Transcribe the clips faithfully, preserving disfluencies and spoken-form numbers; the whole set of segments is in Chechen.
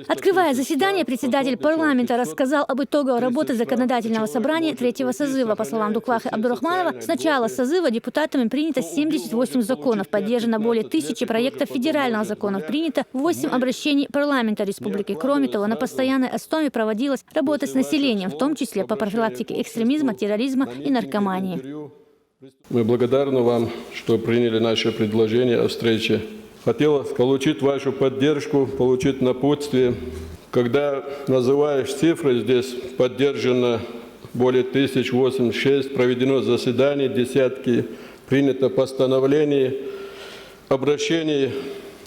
Открывая заседание, председатель парламента рассказал об итогах работы законодательного собрания третьего созыва. По словам Дуквахи Абдурахманова, с начала созыва депутатами принято семьдесят восемь законов, поддержано более тысячи проектов федеральных законов, принято восемь обращений парламента республики. Кроме того, на постоянной основе проводилась работа с населением, в том числе по профилактике экстремизма, терроризма и наркомании. Мы благодарны вам, что приняли наше предложение о встрече. Хотелось получить вашу поддержку, получить напутствие. Когда называешь цифры, здесь поддержано более тысячи восемьдесят шесть, проведено заседаний десятки, принято постановлений, обращений.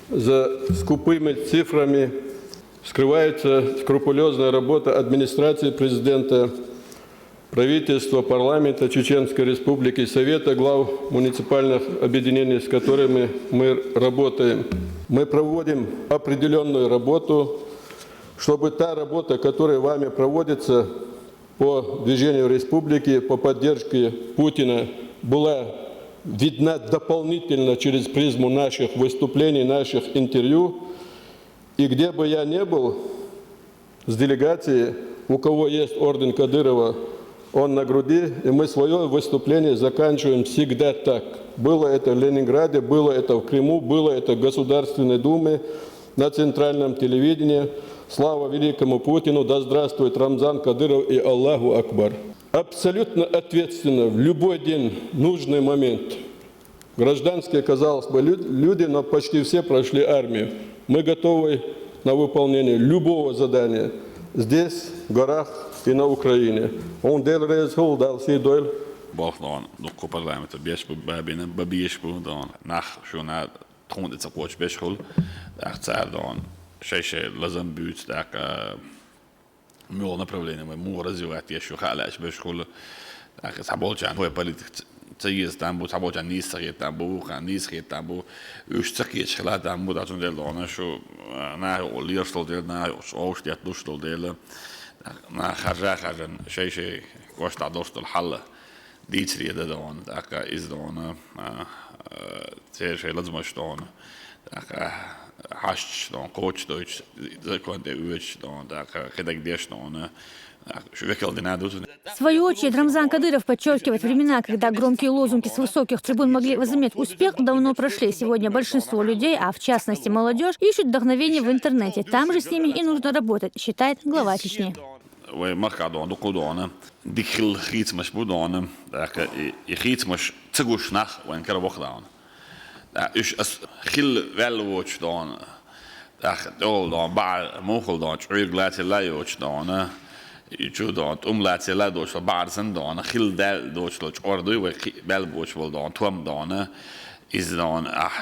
За скупыми цифрами скрывается скрупулезная работа администрации президента, правительства, парламента Чеченской Республики, Совета глав муниципальных объединений, с которыми мы работаем. Мы проводим определенную работу, чтобы та работа, которая вами проводится по движению республики, по поддержке Путина, была видна дополнительно через призму наших выступлений, наших интервью. И где бы я ни был, с делегацией, у кого есть орден Кадырова, он на груди, и мы свое выступление заканчиваем всегда так. Было это в Ленинграде, было это в Крыму, было это в Государственной Думе, на центральном телевидении. Слава великому Путину, да здравствует Рамзан Кадыров и Аллаху Акбар. Абсолютно ответственно, в любой день, нужный момент. Гражданские, казалось бы, лю- люди, но почти все прошли армию. Мы готовы на выполнение любого задания здесь, в горах и на Украине. Он дел резул, дал си дойл. Болх дон, дукку парламента беш бу бабина бабиш бу дон. Нах шуна тхун ица коч беш хул. Ах цар дон. Шай шай лазам бюц так мюл направление мы му развивать еш ю халаш беш хул. Так саболчан хой политик цаиз там бу, саболчан нис сагет там бу, хан нис хет там бу. Уш цакет хла там бу, датун дел дона шу на лир стол дел на ош дет душ стол дел. На хажа хажан шай шай кош та дол стол халла. Дицри да дон, так из дона. Цер шай лазмаш дона. Так хаш дон, коч дойч, закон де уч дон, так хедаг деш дона. Шувекал дина дутун. В свою очередь, Рамзан Кадыров подчеркивает, времена, когда громкие лозунги с высоких трибун могли возыметь успех, давно прошли. Сегодня большинство людей, а в частности молодежь, ищут вдохновение в интернете. Там же с ними и нужно работать, считает глава Чечни. Вай махка дон, дуку дона. Дик хил хицмаш бу дона. Так и хицмаш цигуш нах вайн кара вох дона. Уш ас хил вел воч дона. Так дол дон бар мухул дон, чуйг лати ла йоч дона. И чу дон, тум лати ла доч, бар сан дона. Хил дел доч лоч ордуй вай бел боч бол дон, туам дона. Из дон, ах,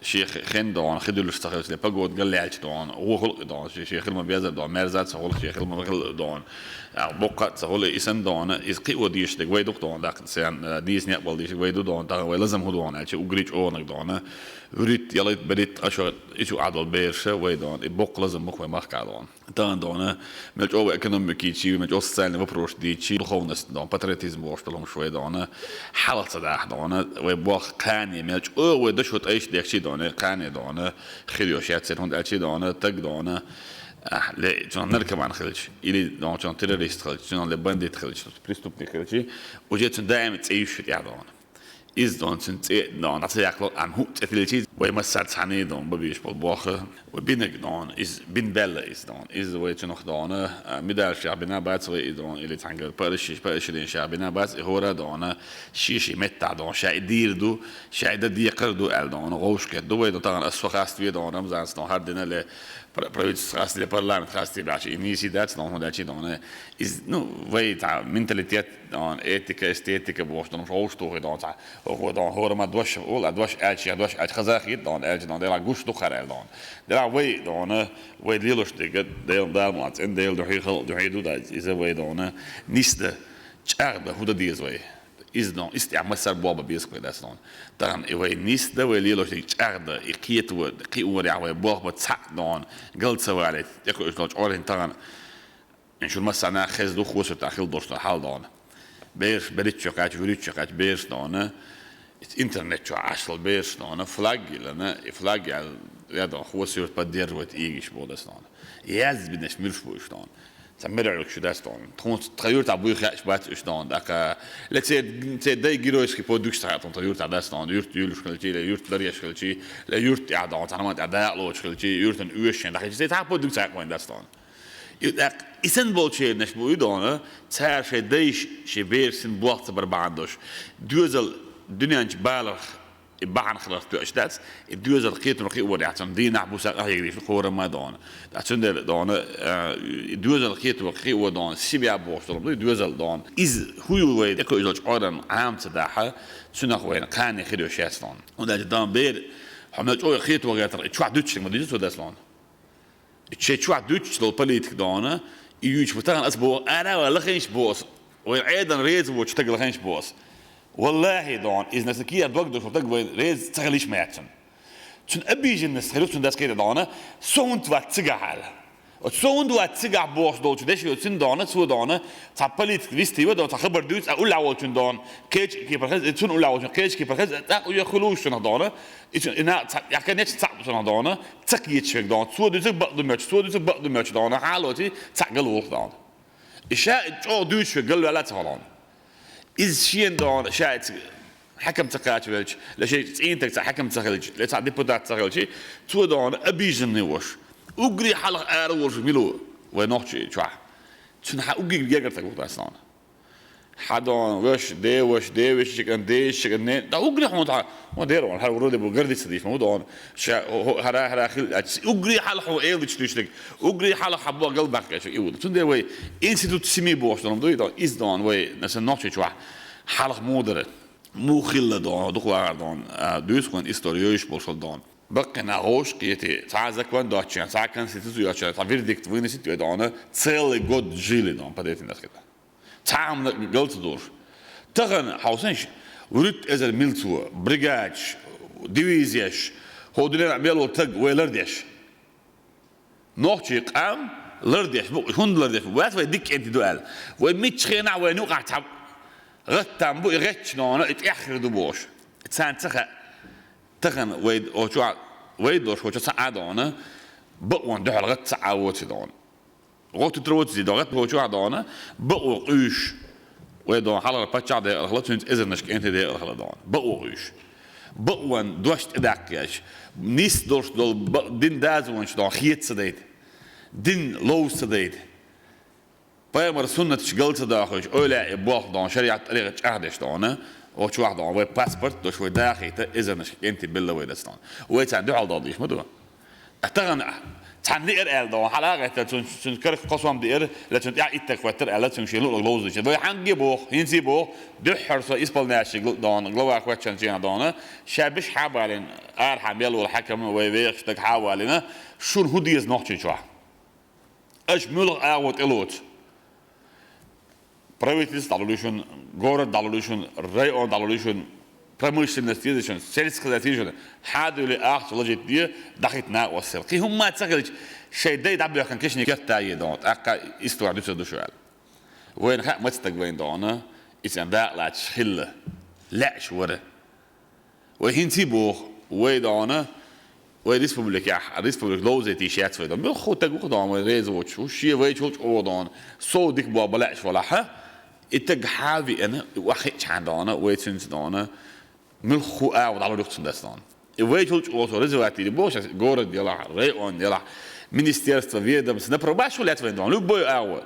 шех хен дон, хидулуш цахил ле пагод галлялч дон, ухул дон, шех хилма беза дон, мерзат цахул, шех хилма хил дон. Ах, бокка цахул исан дон, из ки о диш дег вай дук дон, дак сен дис не бол диш вай ду дон, так вай лазам ху дон, ачи угрич онак дон. Врит ялит берит ашо ичу адол берше вай дон, и бок лазам мух вай махка дон. Тан дона, мелч ова экономики чи, мелч ова социальный вопрос ди чи, духовность дон, патриотизм вош толом швей дона, халат садах дона, вай бох кани, мелч ова дашут айш дехчи дона, кани дона, хирёш яцер хунд ачи дона, так дона. Ле чон наркоман хилч, или дон чон террорист хилч, чон ле бандит хилч, преступник хилч. Уже чон даим цейш я дона. Из дон цун цӀе дон, ца яхло ан хӀу цӀе тилчи, вай масса цани дон, бабиш бол бохы, вай бинег дон, из бин белла из дон, из вай цунух дон, медаль шабина бац вай из дон, или цангар парышиш, парышилин шабина бац, и хора дон, шиши метта дон, шай дир ду, шай да дикъар ду эл дон, гошке ду вай дон, таган асфахаст ви дон, Рамзан дон, хар дина ле правительство хаст ле парламент хаст ле баш, и ниси дац дон, дачи дон, из, ну, вай та менталитет дон, этика, эстетика бохтун шоуш тухи дон, ца хо дон, хорма дош ол, а дош ач, а дош ач хазахи дон, ач дон, дела гуш ду харел дон. Дела вай дон, вай лилуш дега, дел дал мац, эн дел духи хал, духи ду да, из вай дон, нисда, чагда, худа диз вай. Из дон, ист я масар боба бис кой дас дон. Тан и вай нисда, вай лилуш дег чагда, и киет вай, ки ур я вай бох ба цак дон, галцавали, яко ушлоч орин тан. Иншур масана хез ду хусур та хил дош та хал дон. Берш, берич чокач, вурич чокач, берш дон. Интернет чо ашл берш дон. Флаггилана, и флаггил Я дон, хосюрт поддерживать ийгиш бо дас дон. Яздинаш мирш бу уж дон. Ца миралг шу дас дон. Тхунц тха юрта буй хеш бац уж дон. ДӀака ле це, це дай геройский подвиг ца тон тха юрта дас дон. Юрт юлш хилчи, ле юрт дарьяш хилчи, ле юрт я дон, ца намат я да лоч хилчи, юртан уйшен. ДӀака це та подвиг ца дас дон. И так, исэн болчернаш бу уй дона, цар шей дайш, шей берсин буахца бар бандош. Дюзал дюнянч балах и бахан хлар туаш дац, и дюзал кхетун хи ур яцан динах буса ахигриш хорама дона. Ацун дер дона, э, и дюзал кхету хи ур дона, сибя бохтор, и дюзал дона. Из хую вай, эко изоч оран амца даха, цунах вай, кани хирю шестон. Он даже дон бер, хамна чой кхету гатар, чуа дуччи ма дижу дас лон. Че чуа дуччи дол политик дона, и юч бутан ас бо, ара ва лахенш бос. Вай айдан рез бо чутаг лахенш бос. Валлахи дон, из нас кия дог дошо таг вай рез цагалиш мэтсун. Цун обиженность хирюк цун дас кеда дона, соунд ва цигахал. От соунд ва цигах бос дол чу деши цун дона, цу дона, ца политик висти ва дона, ца хабар дюц, а ула волчун дон. Кеч ки пархез, цун ула волчун, кеч ки пархез, так уя хулуш цун дона. И цун, и на, ца, я, конечно, ца цун дона, ца киечвек дона, цу дюц бак думач, цу дюц бак думач дона, халоти, ца галух дона. И ша, и чо дюч век галвала ца дона. Из шен дона, ша, и ц-, хакам ца качвелч, ле ше цинтек ца хакам ца хилч, ле ца депутат ца хилчи, цу дона, обиженный вош. Угри халах ара вош милу, вай нохчи, чуа. Цун ха угри гегар ца гухтас дона. Хадон, веш, де, веш, де, веш, чекан, де, чекан, не. Да угри хон та. Мо дер он, хар вроде бы гордиться диш, мо дон. Ша, о, о, хара, хара, хил, а, ц-, угри хал хо, эл, ич, ич, ич. Угри хал хабо гал бак, ич, и уд. Цунде вай, институт семи бош, дон, дуй, дон, из дон, вай, на сен нохчи чуа. Халах мудре. Му хилла дон, духвар дон, а, дюс хон история иш болшал дон. Баккина гош киети, ца закон доча, ца конституцию доча, ца вердикт вынесет, вай дона, целый год жили дон, под этим, так сказать. Цаам галца дур. Тахан хьаусанш, урит эзер милцу, бригач, дивизияш, ходулена мело таг вай лардеш. Нохчи къам лардеш, бу, хунд лардеш, вай вай дик энти дуэл. Вай мич хена вай нука цаб. Гаттам бу, и геч нона, и тяхры ду бош. Цан цаха, тахан вай, очуа, вай дош, очуа ца адона, бу он дохал гат ца авоци дона. Гъоти троци догъат бочу а дона, бу о къуьш. Вай дон халар пачча де алхла, цунц эзернаш кенте де алхла дон. Бу о къуьш. Бу ван дошт эдаккеш. Нис дошт дол бу дин дазвонч дон хиет садайт. Дин лоу садайт. Пайгамбар суннатч галца дахуш, ойла и бох дон, шариат таригъа чахдеш дона. Очуах дон, вай паспорт, дош вай дахита, эзернаш кенте белла вай дас дон. Вай цан духал дон диш, ма ду. Атаган цан диэр эл дон, халагата цун, цун кырк косом диэр, ла цун я иттек фаттер, ла цун шилу лозыч. Вай ханги бох, хинси бох, духхар со исполняющий гл-, дон, глава хватчан чена дона, шабиш хабалин, ар хамел вал хакам вай вехштаг хабалина, шун худиез нохчи чуа. Аш мюлх а вот элот. Правительство далулишун, город далулишун, район далулишун, промышленность езишун, сельское хозяйство езишун, хадули ахч вложить дие, дахит на осел. Ки хумма цагилч, шей дей дабьёхан кишни кертта едон, акка история дуса душуал. Вайн хак мацтаг вайн дона, исен да лач хилла, лач вара. Вай хинци бох, вай дона, вай республика, республика лоузе ти шец вай дона. Бил ху таг ух дона, вай резоч, у ши вай чулч о дона. Со дик бо балач вала ха. И таг хави эна, и вахи чан дона, вай цунц дона. Мил ху а вала лук цун дас дона. И вай чулч о со резовать или бох, щас город дела, район дела, министерство, ведомство, на пробаш валят вай дона, любой а вот.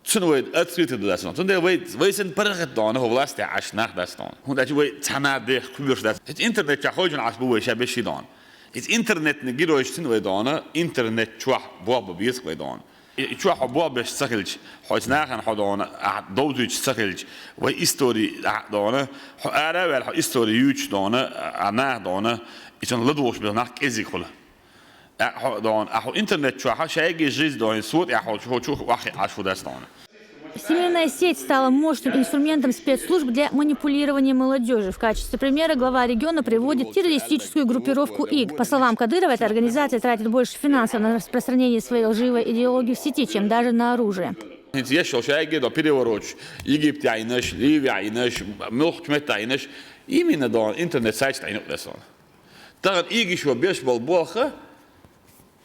Цун вай открытый дас дона. Цун де вай, вай сен парахат дона, ху власти аш нах дас дона. Ху дачи вай цана де хуберш дас. Эт интернет ча хойджун аш бу вай ша беши дона. Эт интернет не геройш цун вай дона, интернет чуах бо бо бирск вай дона. И чуах бо беш сахилч, хойц нахан хо дона, а довзуч сахилч, вай истории а дона, хо ара вел хо истории юч дона, а нах дона, и цун ладвош бел нах кезик хула. Ахо дон, ахо интернет чуаха шайги жизнь дон, суд ахо чухо чух вахи ашу дас дон. Всемирная сеть стала мощным инструментом спецслужб для манипулирования молодежи. В качестве примера глава региона приводит террористическую группировку ИГ. По словам Кадырова, эта организация тратит больше финансов на распространение своей лживой идеологии в сети, чем даже на оружие. Еш шайги до перевороч, Египет айнаш, Ливия айнаш, мюлх чмет айнаш, именно дон интернет сайт айнаш дас дон. Таган игиш ва беш бол боха,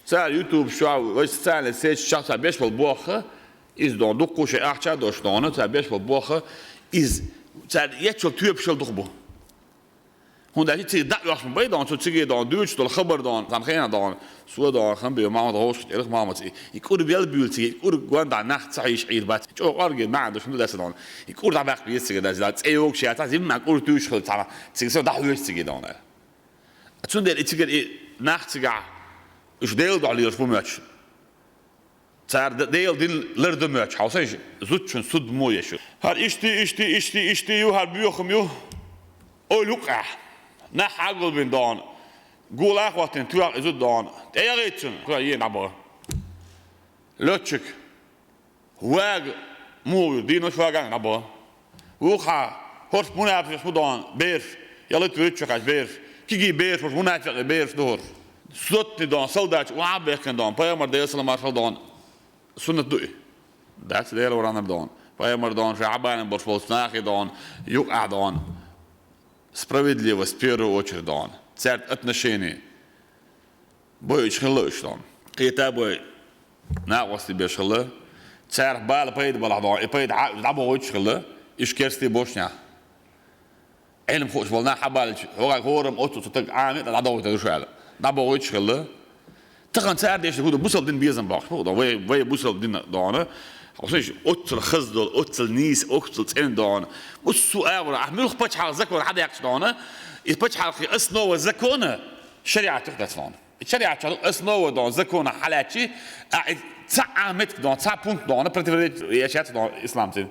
Цара YouTube чохь, вай социальный сеть чохь цара беш болу болх, иза дона, дуккха шайн ахча а долуш дона, цара беш болу болх, иза цара еччул тоьпашал дукха бу. ХӀунда аьлча цига дӀа а оьхуш ма бай дона, цу цига дона, дуьйцуш долу хабар дона, цхьана хенахь дона, со дона, хам бе, Махьмад гӀовшах тӀера Махьмад, и кӀур бел буьйлу цига, и кӀур гонда нах ца хьийша Ӏийр бац. ЧӀогӀа кӀорге маьӀна долуш хӀума ду аса дона. И кӀур дӀабаккха беза цига даза, цӀе йогуш яц, зимма кӀур туьйш хила цхьана, цига со дӀахьоьжу цига дона. Цундела и цигара и нах цигахь, уьш Делан дуьхьа лелаш бу моьттуш. Цара д-, Делан дин лардан моьттуш, хьовсийша, зудчун суд мо еш ю. ХӀара иштта, иштта, иштта, иштта ю, хӀара боьхам ю. Ойла юкъахь. Нах хьагулбина дона. Гула а хӀоттийна, тоьхна и зуда дона. ТӀеяхийта цунна, кхо йена дӀабаха. Лётчик. Вага муха вуьйр, дийнош вагана дӀабо. Вукхьа хӀорш мунафикъаш бу дона, бераш, ялат вуьйцу чу кхаьчча бераш. Кегий бераш, хӀорш мунафикъий бераш ду хӀорш. Сотни дона, солдаташ охьа а бехкина дона, пайхамар Делан салам маршалла дона. Суннат ду и. Дац Делан варанар дона. Пайхамар дона, ша хьабалийна болуш болчу нахе дона, юкъахь дона. Справедливость в первую очередь дона. Цаьрца отношение. Бойуш хилла уьш дона. Кхета а бой, накъостий беш хилла. Царах бала пайда балахь дона, и пайда хьа-, дӀабохуьйтуш хилла, уьш керстий бошнехь. Ӏилма хууш болу нах хьабалча, хьогӀаг хӀораммо оццу стаг Ӏамийна дӀадохуьйтур ду шу аьлла. ДӀабохуьйтуш хилла. Тахана цара дешна хӀун ду, бусалба дин безам бохуш бу, вай, вай бусалба дин дона. Хьовсийша, оццул хаза долу, оццул нийса, оццул цӀена дона. Массо а агӀор, ахь муьлха пачхьалкх закон хьадаьккхича дона, и пачхьалкхе основа закона шариат юкъа дац дона. И шариат чохь ду основа дона, закона хьалаьцчи, а и цхьа а метка дона, цхьа пункт дона, противоречит еш яц дона исламцин.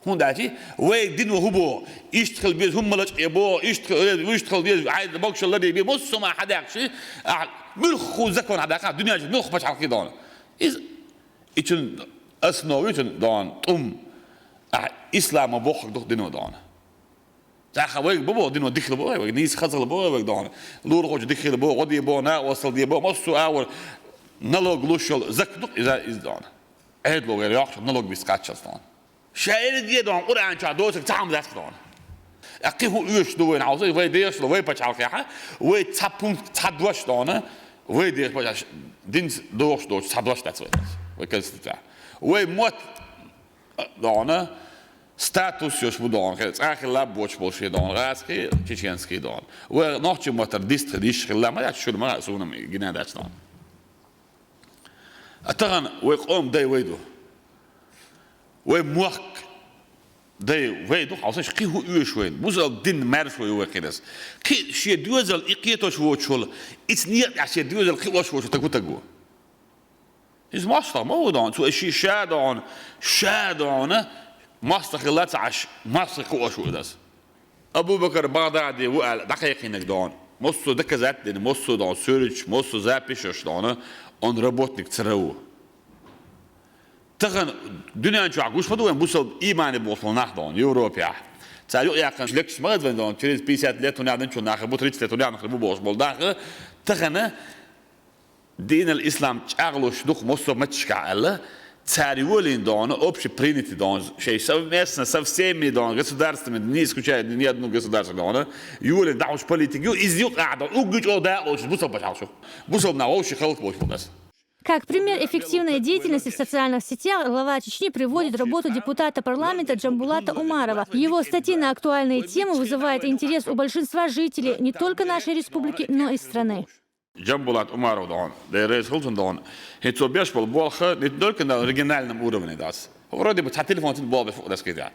ХӀунда аьлча вай дино хӀун боху, иштта хила беза хӀума лачкъе боху, иштта хила, иштта хила беза, хьайна богушалла ларъе бе, массо а ма хьадаьккхича, ахь муьлхха закон хьадаккха, дуьнен чу муьлхха пачхьалкхе дона. Иза И цуьнан основа ю цуьнан дона, тӀум. Ахь исламо бохург ду-кх дино дона. ТӀаккха вайга бу боху дино дика хила боху, вайга нийса хаза хила боху, вайга дона. Лурахочун дика хила боху, гӀо де боху, накъосталла де боху, массо а агӀор налог луш йолу закон ду-кх иза, иза дона. Ӏедало вайна йоккхуш налог бисса кхаччалц дона. Ша ерриге дона, Къуръан чохь доцург цхьа хӀума дац дона. Кхин хӀун оьшуш ду вайна хьовса, вай дехаш долу вай пачхьалкхехь, вай цхьа пункт, цхьа дош дона, вай дехаш пачхьалкхехь динца догӀуш доцу цхьа дош дац вай. Вай конституцехь. Вай мотт дона, статус йолуш бу дона, хе, цкъа хила лаббочуш болу шен дона, гӀазкхий, чеченский дона. Вай нохчийн маттара дистхила, йиш хила, ма дац шуна, ма суна гина дац дона. А тахана вай къоман дай вай ду. Вай мохк дай вай ду, хьовсаш, кхин хӀун оьшу вайна? Бусалба дин маьрша вай ю вай кхин аса. Кхин шен доьзал и кхетош воцуш волу, иза некъа тӀехь шен доьзал кхиош воцуш стаг хӀун стаг ву? Иза мостагӀа ма ву дона, цо ши ша дона, ша дона, мостагӀа хилла ца Ӏаш, мостагӀа кхиош ву иза. Абу-Бакар БагӀдади ву аьлла дӀакхайкхийнарг дона. Массо а доказательств дина, массо а дона суьрташ, массо а записаш дона, он работник ЦРУ. Тахана дуьнен чохь гуш ма ду вайн бусалба иймане бохуш болу нах дона, Европехь. Цара юкъаяьккхина лекцеш ма хеза вайн дона, через пятьдесят лет хӀун яхьа дина чу нах бу, тридцать лет хӀун яхьа бу бохуш болу нах. Тахана Динал ислам чӀагӀлуш ду-кх массо а меттигашкахь аьлла, цара йолийна дона, общепринятый дона, шайн совместно со всеми дона государствами, не исключая ни одну государство дона, йолийна дӀахьуш политика ю, иза юкъахь дона, уггар чӀогӀа дакъалуш бусалба пачхьалкх шу. Бусалба нах вовшийн хӀаллакболуш бу аса. Как пример эффективной деятельности в социальных сетях глава Чечни приводит работу депутата парламента Джамбулата Умарова. Его статьи на актуальные темы вызывают интерес у большинства жителей не только нашей республики, но и страны. Джамбулат Умаров дона, Дела реза хуьлда цунна дона. ХӀинца цо беш болу болх не только на региональном уровне дац. Вроде бы цхьа телефон цуьнан болх беш фу дас кхетахь.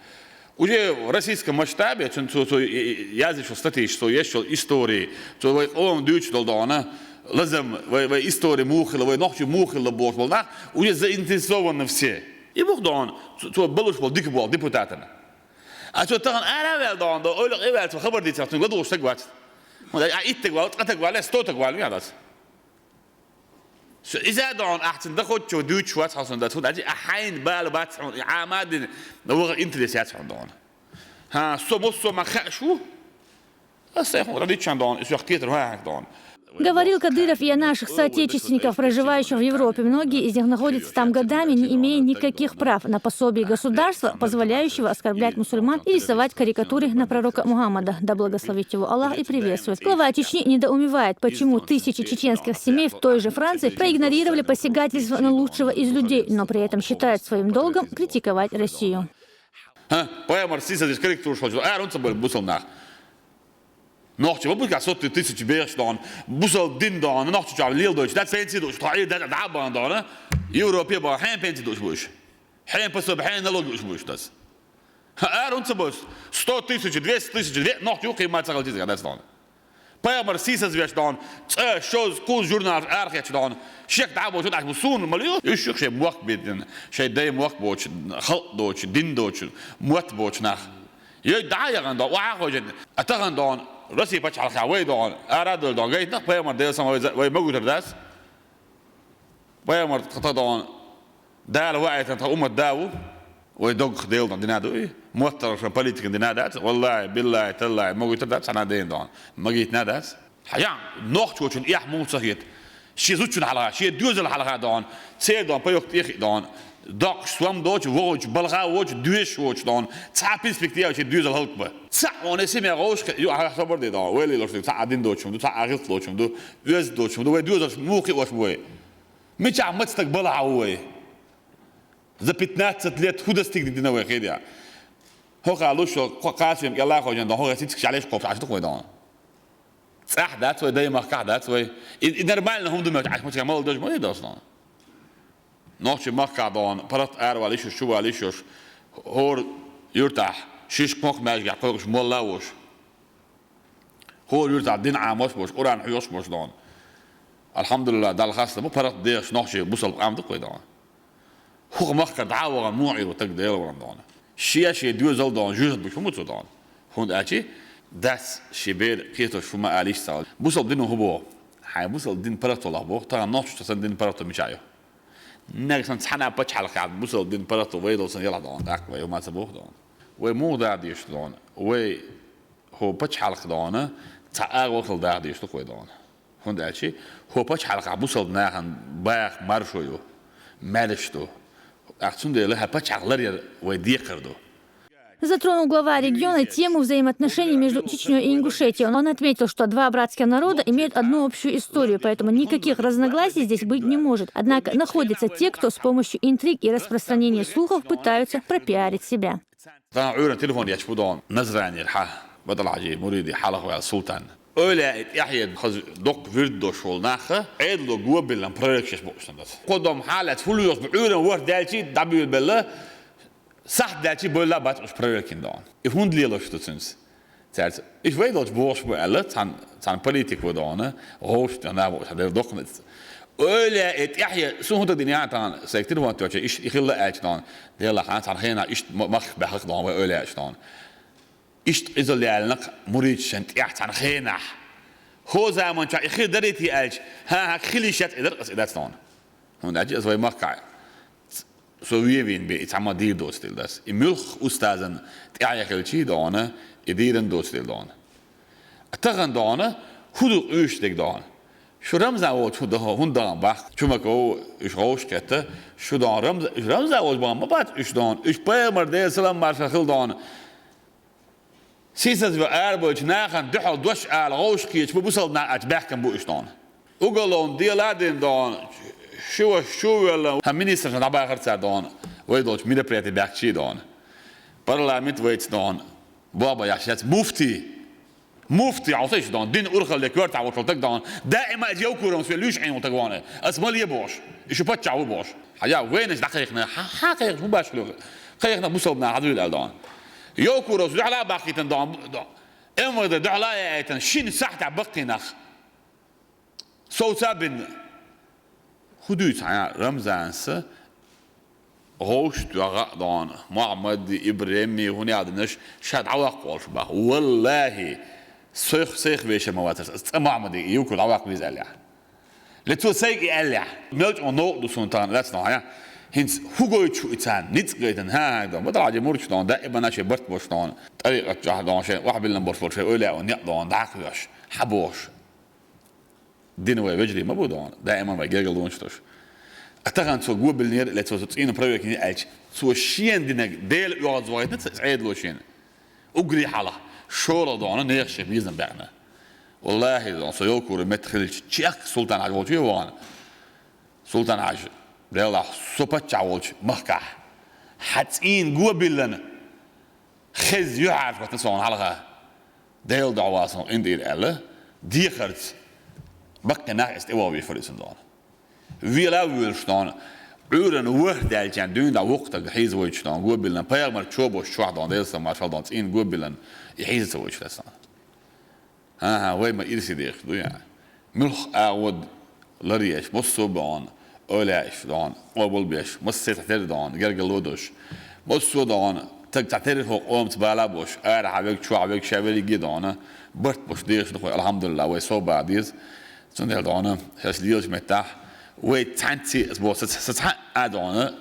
Уже в российском масштабе цуьнан цо, цо, э, э, язйеш йолу статьяш, цо еш йолу истори, цо вай къоман дуьйцуш долу дона, лазам, вай, вай истори муха хилла, вай нохчий муха хилла бохуш болу нах, уже заинтересованы все. И бух дона, цо, цо балуш болу дика болу депутатана. А цо тахана ара а ваьлла дона, ойла а ваьлла, цо хабар дийцарх цуьнга ладугӀуш стаг вац. ХӀунда аьлча итт стаг ваьлла, ткъа стаг ваьлла, сто стаг ваьлла, ваьлла дац. Со иза а дона, ахь цуьнан дахоччо дуьйцуш вац хьо сан дац, хӀунда аьлча ахь хьайна бала бац хьуна, и Ӏама а дина, ваха интерес яц хьуна дона. ХӀан, со массо а ма хаьаш ву? Аса сайн хӀун радичан дона, и соьх кхетар хӀун хьанга дона. Говорил Кадыров и о наших соотечественниках, проживающих в Европе. Многие из них находятся там годами, не имея никаких прав на пособие государства, позволяющего оскорблять мусульман и рисовать карикатуры на пророка Мухаммада, да благословит его Аллах и приветствует. Глава Чечни недоумевает, почему тысячи чеченских семей в той же Франции проигнорировали посягательство на лучшего из людей, но при этом считает своим долгом критиковать Россию. Пайхамар сийсазвеш карикатураш хьожур, ара хӀунца бара бусалба нах? Нохчий ма бу сотни тысяч бехаш дона, бусалба дин дона, нохчий чӀоагӀа леладойташ, дац пенсия дуаш, тхо Ӏийр дӀа бан дона, Европе бан, хьен пенсия дуаш буш. Хьен пособие, хьен налог дуаш буш дац. Ара хӀунца бара сто тысяч, двести тысяч, ве нохчий кхийма ца хилча дац дона. Пайхамар сийсазвеш дона, цӀа, шозза, кхузза журналаш арахеча дона, шек дӀа боху дӀа бу суна ма луьйла. Уьш шух шайн мохк бедина, шайн дай мохк боцу, халкъ доцу, дин доцу, мотт боцу нах. Йой дӀа а яхана дона, охьа а хожина, а тахана дона, Россия пачхьалкхехь вай дона, ара а долу дона, гайтина пайхамар Делан сама вай, вай магуьйтур дац. Пайхамар тха дона, Дала ваийтина тхан уммат да ву, вай доггах Делан дина ду и, моттаргӀашан политикан дина дац, валлахӀи, биллахӀи, таллахӀи, магуьйтур дац, цхьана дена дона, магийтина дац. Хьан, нохчочун эхь муха ца хета? Шен зудчун хьалха, шен доьзал хьалха дона, церан дона, пайок тӀехи дона, доккхуш сом доцу, вогӀучу, балха воцу, доьшуш воцу дона, цхьа перспектива шен доьзал хӀаллакба. Цхьа хьуна симе гӀовш кхе, ю ахьа собар де дона, вай лелош ду, цхьа а дин доцу хӀума ду, цхьа а гӀиллакх лоцу хӀума ду, оьзда доцу хӀума ду, вай доьзалш муха кхиош бу вай? Мичахь маца стаг балахьа ву вай? За пятнадцать лет хӀун достигнуть дина вай хедя? ХӀокху луш кхо кхасвем кӀелла а хожан дона, хӀокху цициг шалеш кхобуш Ӏаш ду-кх вай дона. ЦӀахь дац вай, дай махкахь дац вай. И, и нормально хӀума ду мега Ӏаш, мача мала дажа ма дай дона. Нохчий махкахь дона, паргӀат аравала йиш йолуш, чувала йиш йолуш, хӀора юьртахь, шишка мох маьжгахь кхойкхуш молла а волуш. ХӀора юьртахь дин Ӏамош болуш, Къуръан хьоьхуш болуш дона. Алхьамдулиллах, Далла хастам бу, паргӀат дехаш нохчий бусалба къам ду-кх вай дона. ХӀокху махкара дӀа а вахана муха Ӏийр ву стаг Делан варан дона? Шен а шен доьзал дона, жоьжахат буьйцуш хӀун бу цо дона? ХӀунда аьлча дас шен бер кхеташ хӀума ала йиш ца хилла. Бусалба дино хӀун боху? Хьайн бусалба дин паргӀато лахь боху, тахана нохчашца санна дин паргӀато мичахь ю? Нагахь санна цхьана а пачхьалкхехь бусалба дин паргӀато вай долу санна елахь дона, тӀаккха вай хӀума ца боху дона. Вай муха даха дезаш ду дона? Вай хӀо пачхьалкх дона, цхьа агӀо хила даха дезаш ду-кх вай дона. ХӀунда аьлча хӀо пачхьалкхахь бусалба нахана баха маршо ю, маьрша ду. ТӀаккха цундела хӀара пачхьалкх ларъяр вай декхар ду. Затронул глава региона тему взаимоотношений между Чечнёй и Ингушетией. Он отметил, что два братских народа имеют одну общую историю, поэтому никаких разногласий здесь быть не может. Однако находятся те, кто с помощью интриг и распространения слухов пытаются пропиарить себя. Тахана Ӏуьйранна телефон ечу бу дона Назранера хьан, Баталхьажи муриди хьалха ваьлла Султан. Ойла и тӀаьхье хаза доккха вирд дош волу нах, Ӏедало го а биллина проверкаш бу уьш сан дац. Кхо дом хьалаьцна хӀума лоьхуш бу, Ӏуьйранна ворхӀ даьлчий, дӀабуьйлабелла, сахьт даьлчий, бойла бац уьш проверкина дона. И хӀунда лелош ду цуьнца? Цаьрца, иш вай долчу бохуш бу аьлла, цхьана, цхьана политик ву дона, гӀовшна нах бу, цхьа дерг доккханца. Ойла и тӀаьхье, суна хӀун даг дина яхьа тахана, сайга телефон тоьча, иш и хилла аьлча дона, Делахь, цхьана хенахь иштта ма-, махках баьхна дона вай ойла аьлча дона. Иштта къизалла яьллина-кх муридашна тӀехь цхьана хенахь. ХӀо заманчохь и хир дарий те аьлча, хӀан-хӀа, хила йиш яц и дар, аса и дац дона. ХӀунда аьлча аса вай махкахь со вен вийна бен и цхьа ма дийр доцу дела дац. И муьлхха устазан тӀаьхье хилчий дона, и дийран доцу дела дона. Тахана дона, хӀун ду къуьйсуш дерг дона? Шу Рамзан волчу хӀун даха, хӀун даха бахка? Чумаков уьш гӀовшкхетта, шу дона Рамзан, уьш Рамзан волчу бахана ма бац уьш дона, уьш пайхамар Делан салам маршалла хила дона. Сийсазве арабойту нахана дуьхьал дош ала гӀовшкхеташ бу бусалба нах аьлча баьхкина бу уьш дона. Уголовни дела а дина дона, ши ваша чу а воьлла, хӀан министрашна дӀабахар цара дона, вай долчу мероприяти баьхкичий дона. Парламент вайца дона, бохба яхьаш яц муфти. Муфти, хьо ца иштта дона, дин урхалле коьртахь волчу таг дона, даима иза Евкуровс ве луьйш Ӏийна волу таг вона. Аса ма ле бохуш, и шу паччахь ву бохуш. Хьан, я, вайнаш дӀакхайкхина, хьан, хьан кхайкхаш, хӀун баш хилла? Кхайкхина бусалба нах хьадуьйла аьлла дона. Евкуровс дуьхьала а бахкийтина дона, МВД дуьхьала а яийтина, шина сахьтехь баккхийнах. Совца а бина. ХӀун дуьйцу хьан Рамзанса гӀовшт тоьхна а дона, Мохьмади, Ибреми, хӀун ял динарш ша дӀаваккха волуш баха. Валлахи, сайх, сайх вешар ма вацара, аса цкъа Мохьмади Евкуров дӀаваккха веза аьллехь. Ле цо сайга и аьллехь. Мел чӀогӀа новкъа ду суна тахана лаьцна хьан. ХӀинца хӀун гойтуш ву и царна? Ницкъ гайтина, хӀан-хӀа, дона. Баталхьажи мурдаш дона, даимана шайн барт бош дона, тӀарикъат чохь дона, шайн охьабиллина бош болу шайн ойла а некъ дона, дӀакхоьш. Хьан бохуш? Дин вай вежарий ма бу дона, даиман вай гергарлонаш долуш. А тахан цо гобиллинера, или цо цу цӀийнан проверка йина аьлча, цо шена динарг Дела оьгӀаз вахийтина ца Ӏедало шена. Уггаре хьалха шолгӀа дона нехан шен безам баьккхина. Валлахи, дона, со Евкуров метта хилча, чехка Султан-Хьажа волчу вахана. Султан-Хьажа, Делахь, со паччахь волчу махкахь хьан цӀийнан гобиллина хеза юьхьӀаьржа хӀоттина со хьуна хьалха. Делан дуьхьа вац хьуна къинтӀера аьлла, дехарца баккхий нах эца тӀе ваха вехара иза дона. Вела а воьлуш дона, Ӏуьйранна вахар даьллачарна дуьйна дӀа воккха стаг хьийза вайча дона, гобиллина, пайхамар чо бохуш чохь дона, Делан салам-маршалла дона, цӀийнан гобиллина и хьийза ца вайча лаьцна. ХӀан-хӀа, вай ма ирсе дехаш ду, яа. Муьлхха агӀо ларъеш, массо а дона, эвлаяаш дона, къобал беш, массо а цхьатерра дона, гергарло долуш. Массо а дона, стаг цхьатерра хӀокху къомаца бала а болуш, арахьа верг, чохь верг, ша верриге а дона, барт болуш дехаш ду вай, алхьамдулиллахӀ, вай сов бала деза. Цундела дона, шаьш лелачу меттахь, вай цхьаьнцций аса боху, са, са цхьаъ а дона,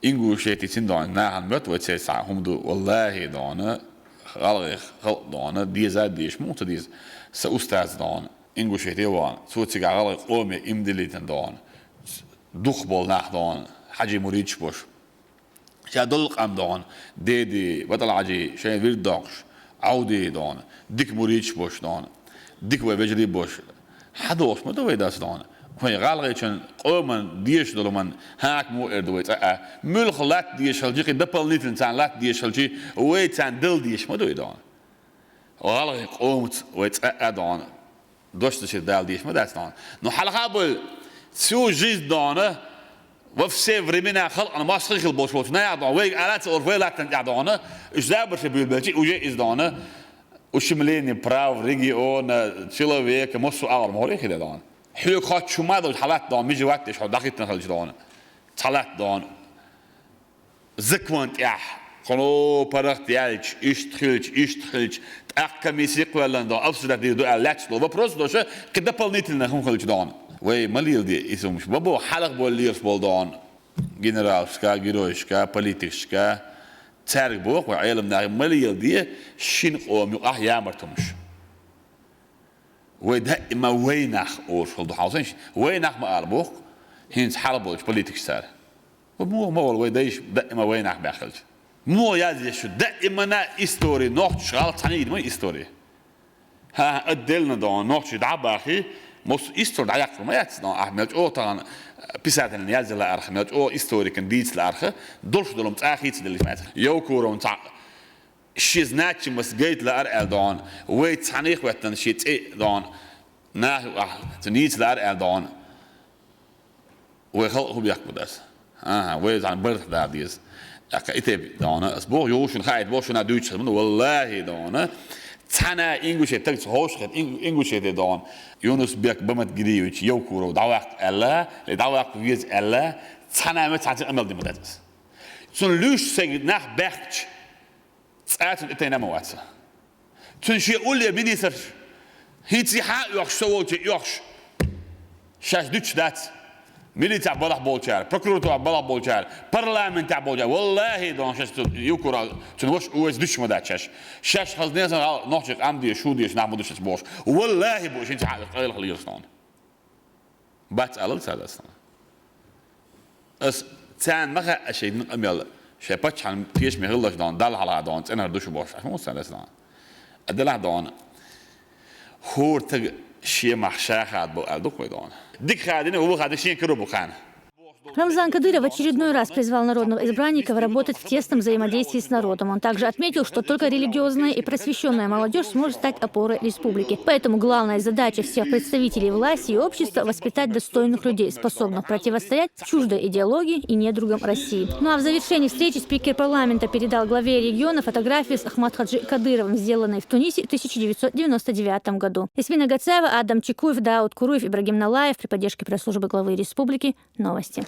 Ингушетица дона, нахана моьтту вай церан цхьа хӀума ду, валлахи дона, гӀалгӀай халкъ дона, деза а дезаш, муха ца деза, сан устаз дона, Ингушете вахана, цо цигахь гӀалгӀай къоме иман диллийтина дона, дукхахболу нах дона, хьаьжий мурдаш болуш. Ша долу къам дона, Деди, БатӀал-Хьаьжий, шайн вирд доккхуш, Ӏовди дона, дика мурдаш болуш дона, дика вай вежарий болуш. Хьан дохуш ма ду вай дас дона? Вай гӀалгӀайчун къоман дезаш долу ман хьакам ву эр ду вай цкъа а. Муьлха латта дезаш хилча, кхин дополнительно царна латта дезаш хилча, вай царна дала дезаш ма ду вай дона. ГӀалгӀайн къомаца вай цкъа а дона. Дош дашийта дала дезаш ма дац дона. Ну, хьалха а бой, всю жизнь дона, во все времена халкъана мостагӀий хила болуш волчу наха дона, вайга ала ца олуш, вай латтана тӀехь дона, уьш забарша буьйлабелчи, уже иза дона, ущемление прав региона, человека, массо а агӀор могӀаре хила дона. Хьоьга хоттуш хӀума а долчу хьан латта дона, мижа ваттеш хьо дӀахӀиттина хилча дона. Цхьа латта дона. Закон тӀехь, кхуьно паргӀат яьлча, иштта хилча, иштта хилча, тӀаккха комисси кхоьллина дона, обсуждать дийр ду аьлла лаьтташ долу вопрос доша, кхин дополнительно хӀума хилча дона. Вай ма леладе, иза хӀумаш ма бо, хьалха болу лелаш болу дона. Генералшка, геройшка, политикашка, цаьрга боху вай Ӏеламнаха, ма леладе, шина къома юкъахь ямарта хӀумаш. Вай даима вай нах олуш хила ду хьовсийша. Вай нах ма ала боху, хӀинца хьалха болчу политикаш цара. Вай муха ма олу, вай дайша даима вай нах баьхкалча. Муха язъеш шу даимана истори, нохчаш гӀалт цхьаьна йийна ма истори. ХӀан-хӀа, отдельно дона, нохчий дӀа а бахий, массо а истори дӀаяккхар ма яц дона, ахь мел чӀогӀа тахана писателан язъяла арха, мел чӀогӀа историкан дийцала арха, долуш долу цӀа хийца деллаш ма яц. Евкуровна цхьаъ шен значимость гайта лаар аьлла дона, вай цхьаьна хӀоьттина шен цӀе дона, нахе ахь цу нийца лаар аьлла дона. Вай халкъ хӀун бехк бу дас? АхӀа, вай цхьаьна барт дала деза. ТӀаккха и тайпа дона, ас боху, юха шуна хаийта боху, шуна дуьйцуш хаза, ну, валлахи дона, цхьана Ингушет таг цу ховшахет, Ин-, Ингушете дона, Юнус-Бек Баматгириевич Евкуров дӀаваккха аьлла, или дӀаваккха веза аьлла, цхьана ма цхьаьна къамел дина ма дац ас. Цунна луьйш сайга нах баьхкача, цкъа а цунна тӀе тайна а ма вац. Цуьнан шен улле министрш хӀинца хьа а оьхуш, со волчу оьхуш, шаьш дуьтуш дац. Милицехь балахь болчара, прокуратурехь балахь болчара, парламентехь болчара. Валлахи, дона шаьш цу Евкуров, цуьнан ваша Увайс дуьтуш ма дац шаьш. Шаьш хаза несан гӀал-, нохчий къам дезаш, шу дезаш нах ма ду шаьш бохуш. Валлахи, бу шин цхьа къайлаха лелаш дона. Бац алал цара аса. Ас царна ма хаьа шайн къамел, шайн паччахьан тешаме хилалаш дона, Далла хьалха дона, цӀенхьара ду шу бохуш, аш ма ву царна аса дона. А делахь дона, хӀора таг шен мах ша хадабо аьлла ду-кх вай дона. Дика хадийна, вуха хадийна шен каро бу кхана. Рамзан Кадыров в очередной раз призвал народных избранников работать в тесном взаимодействии с народом. Он также отметил, что только религиозная и просвещенная молодежь сможет стать опорой республики. Поэтому главная задача всех представителей власти и общества — воспитать достойных людей, способных противостоять чуждой идеологии и недругам России. Ну а в завершении встречи спикер парламента передал главе региона фотографию с Ахмат-Хаджи Кадыровым, сделанной в Тунисе в тысяча девятьсот девяносто девятом году. Ясмина Гацаева, Адам Чекуев, Дауд Куруев, Ибрагим Налаев при поддержке пресс-службы главы республики. Новости.